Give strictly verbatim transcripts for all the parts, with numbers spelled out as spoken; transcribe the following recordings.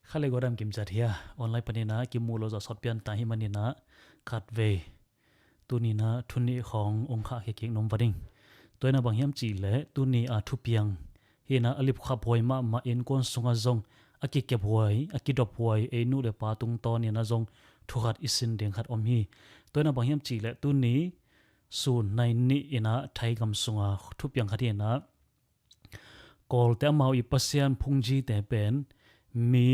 Kha le gua dam kim ciat hia, online paninah kimu lo zawh sawt pian ta hi maninah khat vei tuninah thu nih khawng ung khah khia kik nuam va ding. Tua inah bang hiam cih leh tuni a thupiang hinah a lipkhap huai mahmah, innkuan sungah zong a kikep huai, a kidop huai, ei nu le pa tungtawn inah zong thu khat i sin ding khat om hi. Tua inah bang hiam cih leh tuni sun nai nih inah Thai gam sunga thupiang khat hinah Kawlte amau i pasian phungzite pen mi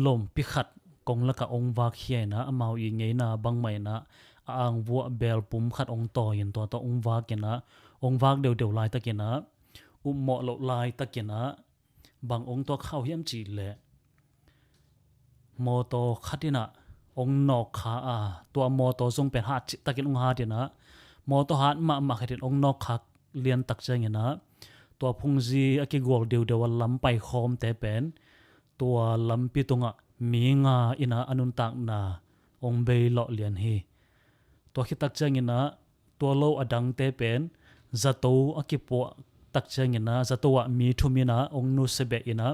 lompi khat kong lakah ong vak khia inah amau i ngeina bangmah inah a angvuah belpum khat ong tawi in tua tawh ong vak inah, ong vak deudeu laitakinah, upmawh loh laitakinah bang ong tuak khau hiam cih leh mawtaw khat inah ong nawk kha a, tua mawtaw zong pen hat cihtakin ong hat inah, mawtaw hat mahmah khat in ong nawk khak liantak cianginah tua phungzi a kigual deudeu a lam paikhawmte pen tua lampi tungah mi nga inah a nuntakna ong bei lawh lian hi. Tua khittak cianginah tua lo a dangte pen zato a kipuah tak cianginah zato ah mi thum inah ong nusia beh inah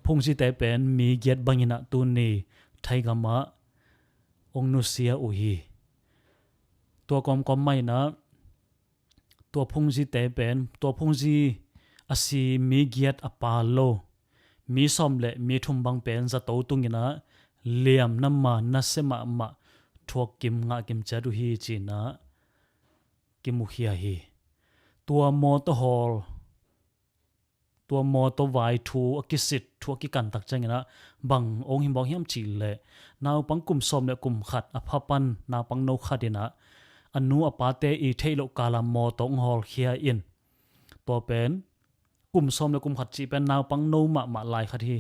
phungzite pen mi giat banginah tuni Thai gamah ong nusia uh hi. Tua kawmkawm mah inah tua phungzite pen tua phungzi a si mi giat a pal lo mi sawm le mi thum bang pen zato tunginah liamna ma nasia mahmah thuak kim ngah kim ciat uh hi cinah kimukhia hi. Tua mawtaw hawl, tua mawtaw vai thu a kisit, thu a kikantak cianginah bang ong hi mawk hiam cih leh naupang kum sawm le kum khat a phapan naupang no khat inah a nu a pate i theih loh kala mawtaw ong hawlkhia in, tua pen kum sawm le kum khat cih pen naupang no mahmah lai khat hi.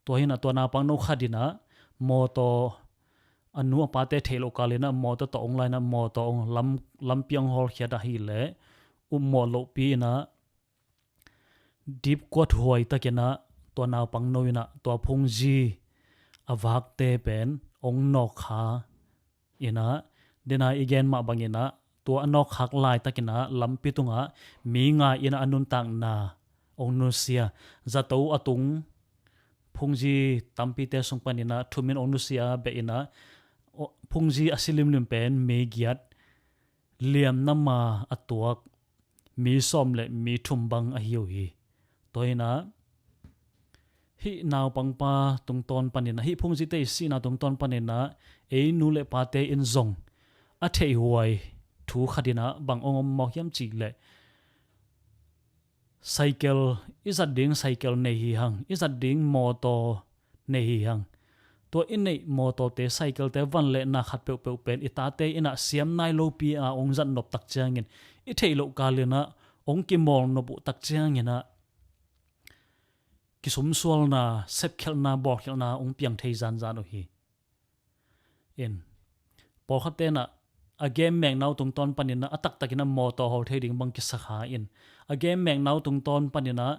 Tua hinah tua naupang no khat inah mawtaw a nu a pate theih loh kal inah mawtaw tawh ong lai inah mawtaw ong lam, lampi ong hawlkhiat ahih leh upmawh lohpi inah dipkuat huaitakinah tua naupang no inah tua phungzi a vakte pen ong nawk kha inah, denai i gen mah banginah tua a nawkkhak laitakinah lampi tungah mi nga inah a nuntakna ong nusia. Zato a tung phungzi tampite sung paninah thumin ong nusia beh inah phungzi a si limlim pen mi giat liamna ma a tuak mi sawm le mi thum bang ahi uh hi. Tua hinah hih naupangpa tungtawn paninah hih phungzite i sihna tungtawn paninah ei nu le pate in zong a theihhuai thu khat inah bang ong om mawk hiam cih leh cycle, i zat ding cycle nei hi hang, i zat ding mawtaw nei hi hang. Tua i neih mawtawte, cyclete van le na khat peuhpeuh pen i tate inah siam nai lopi a ong zat nop tak ciangin i theih loh kal inah ong kimawl nop uh tak cianginah kisumsualna, sepkhelhna, bawlkhelhna ong piang thei zanzan uh hi. In pawlkhat tenah a game mekna uh tungtawn paninah a taktakinah mawtaw hawl thei ding bang kisa kha in, a game mekna uh tungtawn paninah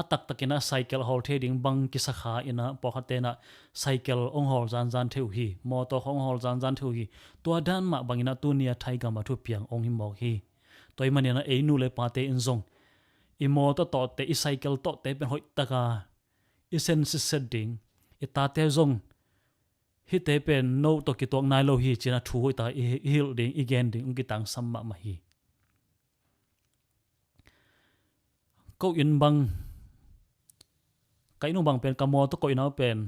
a taktakinah cycle hawl thei ding bang kisa kha inah pawlkhat tenah cycle ong hawl zanzan thei uh hi, mawtaw khawng ong hawl zanzan thei uh hi. Tua dan mah banginah tuni a Thai gam a thupiang ong hi mawk hi. Tua hi maninah ei nu le pate in zong i mawtaw tawhte, i cycle tawhte pen hoihtaka i sen sitset ding, i tate zong hihte pen no tawh kituak nai lo hi cinah thu hoihtaka i, i hilh ding, i gen ding ong kitangsam mahmah hi. Ko inn bang, ka inn uh bang pen ka mawtaw koihna uh pen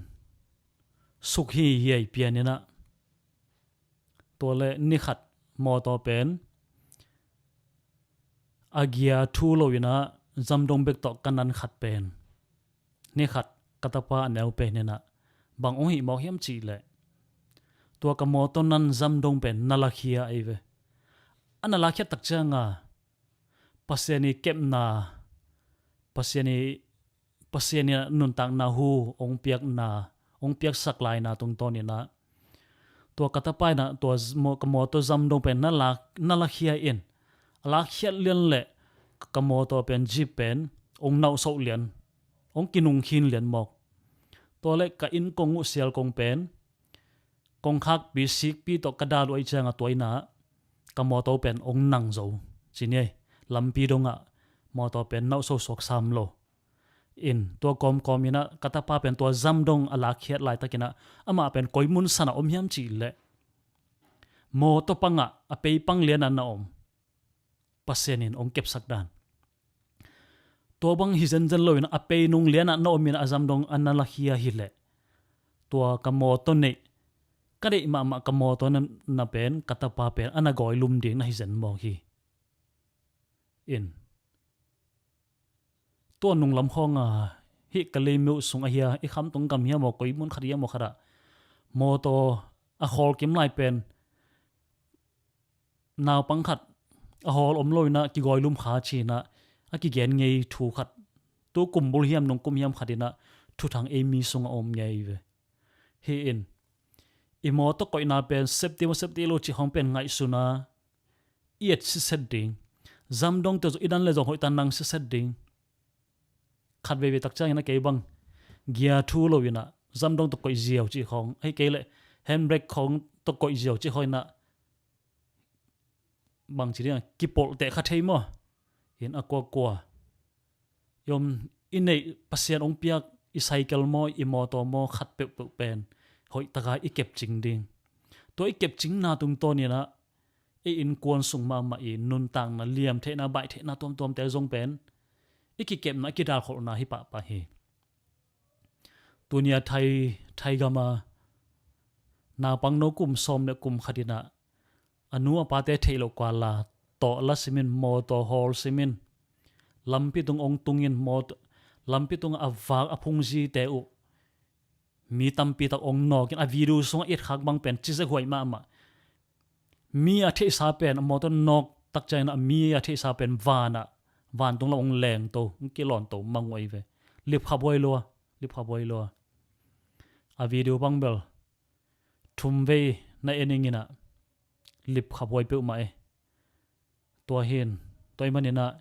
suk hi hiai pian inah, tua le nikhat mawtaw pen a gia thu lo inah zamdong bek tawh ka nan khat pen nikhat ka tapa a neu pen inah bang ong hih mawk hiam cih leh tua ka mawtaw nan zamdong pen na lakhia ei ve. A na lakhiat tak cianga Pasian i kepna, Pasian i, Pasian i nuntakna hu ong piakna, ong piaksak laina tungtawn inah tua ka tapa inah tua z-, maw-, ka mawtaw zamdong pen na lak, na lakhia in, a lakkhiat lian leh ka mawtaw pen, jeep pen ong nauhsoh lian, ong kinungkhin lian mawk. Tua le ka inn kong uh sial kong pen kongkhakpi sikpi tawh ka dal uh ahih cianga tua inah ka mawtaw pen ong nang zo ci ni ei. Lampi dongah mawtaw pen nauhsoh suak sam lo. In tua kawmkawm inah ka tapa pen tua zam dong a lakkhiat laitakinah amah pen koi mun sanah om hiam cih leh mawtaw pangah a pei pang lianah na om. Pasian in hong kepsak dan. Tua bang hi zenzen lo inah a pei nung lianah na om inah a zam dong a na lakhia hileh tua ka mawtaw neih, ka neih mahmah ka mawtaw na, na pen ka tapa pen a na gawi lum ding na hi zen mawk hi. In tua nunglam khawng a hih ka leimeuh sung ahi a, i khamtung gam hiam aw, koi mun khat hiam aw khatah mawtaw a khawl kim lai pen naupang khat a hawl om lo inah kigawi lum kha ci inah a kigen ngei thu khat, tu kum bul hiam nung kum hiam khat inah thuthang ei mi sungah om ngei ve. Hi in i mawtaw koihna pen safety maw safety lo cih khawng pen ngaihsun a i et siset ding. Zam dongte zong i dan le zong hoihtak nang siset ding. Khat veivei tak ciangin a kei bang gia thu lo inah zam dong tawh koih ziau cih khawng, ahih kei leh handbrake khawng tawh koih ziau cih khawng inah bangci ding a kipolh teh kha thei maw? In a kuakua i om, i neih Pasian hong piak i cycle maw, i mawtaw maw, khat peuhpeuh pen hoihtaka i kepcing ding. Tua i kepcingna tungtawn inah ei innkuan sung mahmah i nuntakna, liamtheihna, baihtheihna tuamtuamte zong pen i kikepna, i kidalkholhna hi pahpah hi. Tunia Thai, Thai gama naupang no kum sawm le kum khat inah a nu a pate theih loh kuala tawh la simin, mawtaw hawl simin, lampi tung ong tungin, mawtaw lampi tungah a vak a phungzite uh mi tampi tak ong nawkin a video sungah i et khak bang pen cizekhuai mahmah. Mi a theihsa pen a mawtaw nawk tak ciangin a mi a theihsa pen vanah, vantung lam ong lengto, ong kilawnto mang uh ahi ve. Lipkhaphuai lua, lipkhaphuai lua. A video bang bel thum vei na en ing inah lipkhaphuai peuhmah e. Tua hin, tua i maninah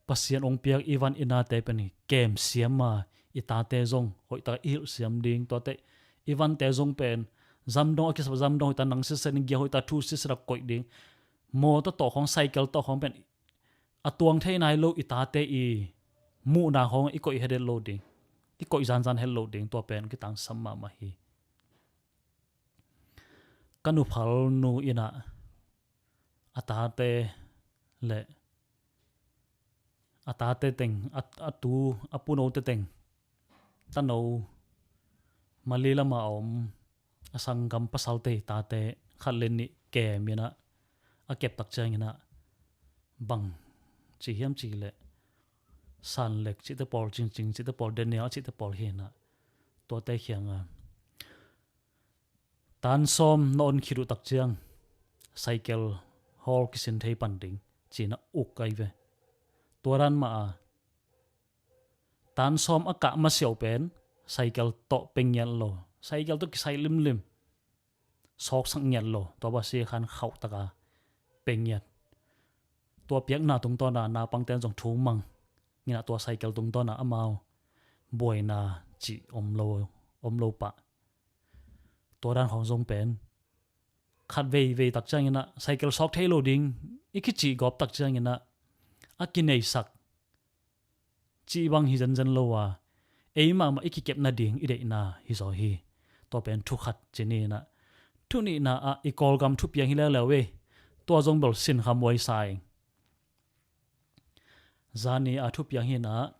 Pasian ong piak i van i nate pen kem siam a, i tate zong hoihtaka i hilh siam ding. Tuate i vante zong pen zam dong a kisap zam dong hoihtaka nang sitset ding, gia hoihtaka thu sitset a koih ding. Mawtaw tawh khawng, cycle tawh khawng pen a tuang thei nai lo, i tate i muhna khawng i koih het het lo ding, i koih zanzan het lo ding. Tua pen kitangsam mahmah hi. Ka nuphal nu inah a tate le a tate teng, a, a tu, a punote teng, tano Malay lama a om a sanggam pasalte hi tate khat le nih kem inah a kep tak cianginah bang ci hiam cih leh Sanlek cihte pawl, Cingcing cihte pawl, Daniel cihte pawl hi inah tuate khianga tan sawm na on khit uh tak ciang cycle hawl kisin thei pan ding ci-in a uk ahi ve. Tua dan mah a tan sawm a kah masiah uh pen cycle tawh peng ngiat lo, cycle tawh kisai limlim, sawksak ngiat lo, tua basi khan khauhtaka peng ngiat. Tua piakna tungtawna naupangte in zong thu mang inah tua cycle tungtawna amau buaina cih om lo, om lo pah. Tua dan khawng zong pen khat veivei tak cianginah cycle sawk thei lo ding i kicih gawp tak cianginah a kineisak cih bang hi zenzen lo a, ei mahmah i kikep nading i deihna hi zaw hi. Tua pen thu khat ci ni inah, thu nihna ah i Kawlgam thupiang hi leuleu ei. Tua zong bel sin kha muaisa ing. Zani a thupiang hi inah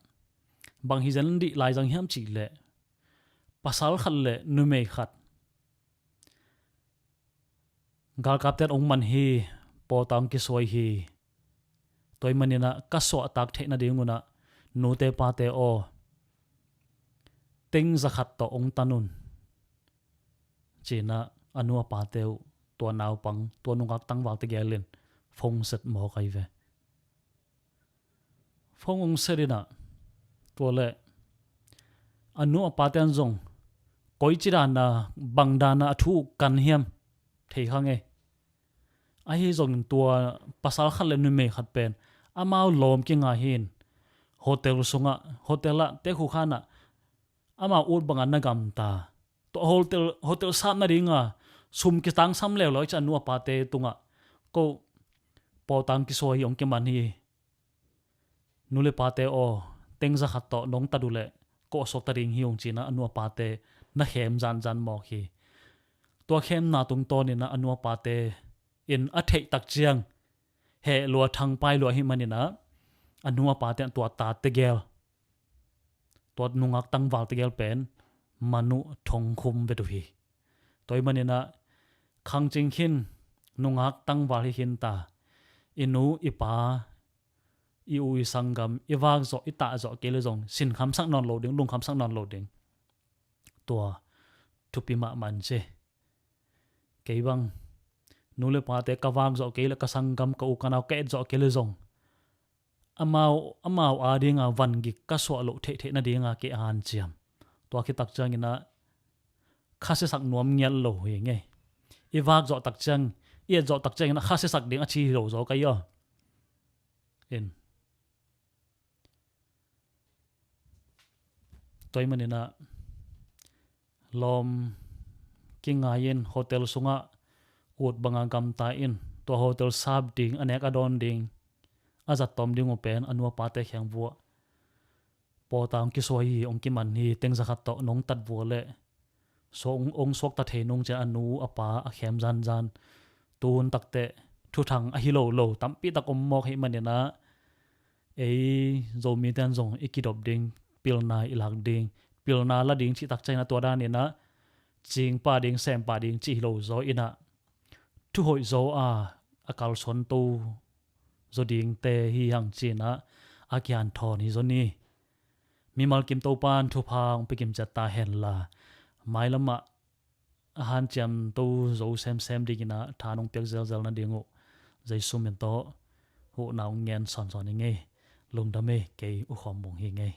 bang hi zen dih lai zang hiam cih leh pasal khat le numei khat galkapte in ong man hi, pawtang kisuai hi. Tua i maninah ka suahtak theih nadingunah nute pate aw, teng zakhat tawh ong tan un ci-inah a nu a pate uh tua naupang, tua nungak tangvalte gelin phone set mawk ahi ve. Phone ong set inah tua leh a nu a pate in zong koici dana, bang dana a thu uh kan hiam thei kha ngei. Ahi zongin tua pasal khat le numei khat pen amau lawm kinga hi in hotel sungah, hotel ah tekhu khanah amau ut bangah na gamta. Tua hotel, hotel sap nadinga sum kitangsam leuleu i cih a nu a pate tungah ko pawtang kisuai hi, ong kiman hi. Nu le pate aw, teng zakhat tawh nong tat uh leh kawhsuak ta ding hi ung ci-in ah a nu a pate na khem zanzan mawk hi. Tua khemna tungtawn in ah a nu a pate in a theih tak ciang heh lua thangpai lua ahih manin ah a nu a pate in tua ta tegel, tua nungak tangval tegel pen man uh thongkhum vet uh hi. Tua ahih manin ah khangcing khin, nungak tangval hi khin ta, i nu i pa, i u i sanggam, i vak zawh i tah zawh kei le zong sinkhamsak nawn lo ding, lungkhamsak nawn lo ding. Tua thupi mahmah in ci. Kei bang nu le pate ka vak zawh kei le, ka sanggam, ka u ka nau ka et zawh kei le zong amau, amau adinga vangik ka suah loh theihtheih nadinga kei a hanciam. Tua khit tak ciangin ah khasiasak nuam ngiat lo hi ngei. I vak zawh tak ciang, i et zawh tak ciangin ah khasiasak ding a ci hi lo zaw ka hi aw. In. Tua ahih manin ah lawm kingai in hotel sungah ut banga gamta in, tua hotel sap ding, a nek a dawn ding, a zat tawm ding uh pen a nu a pate kheng vuah pawta hong kisuai hi, hong kiman hi, teng zakhat tawh nong tat vua leh suak, hong, hong suakta thei nung ci-in a nu a pa a khem zanzan. Tun takteh thuthang ahi lo lo tampi tak om mawk ahih manin ah ei Zomite in zong i kidop ding, pilna i lak ding, pilna la ding cih tak ciangin ah tua danin ah cingpa ding, sempa ding cih hi lo zaw in ah thu hoih zaw a, a kalsuanto zaw dingte hi hang ci-in ah a kihanthawn hi zaw ni. Mimal kim Topa in thupha hong pia kim ciat ta hen la, mailam ah a hanciamto zo semsem dingin ah tha nong piak zelzel nading uh Jesu min tawh huhna hong ngen sawnsawn hi ngei. Lungdam ei, kei U Khawm Mung hi ngei.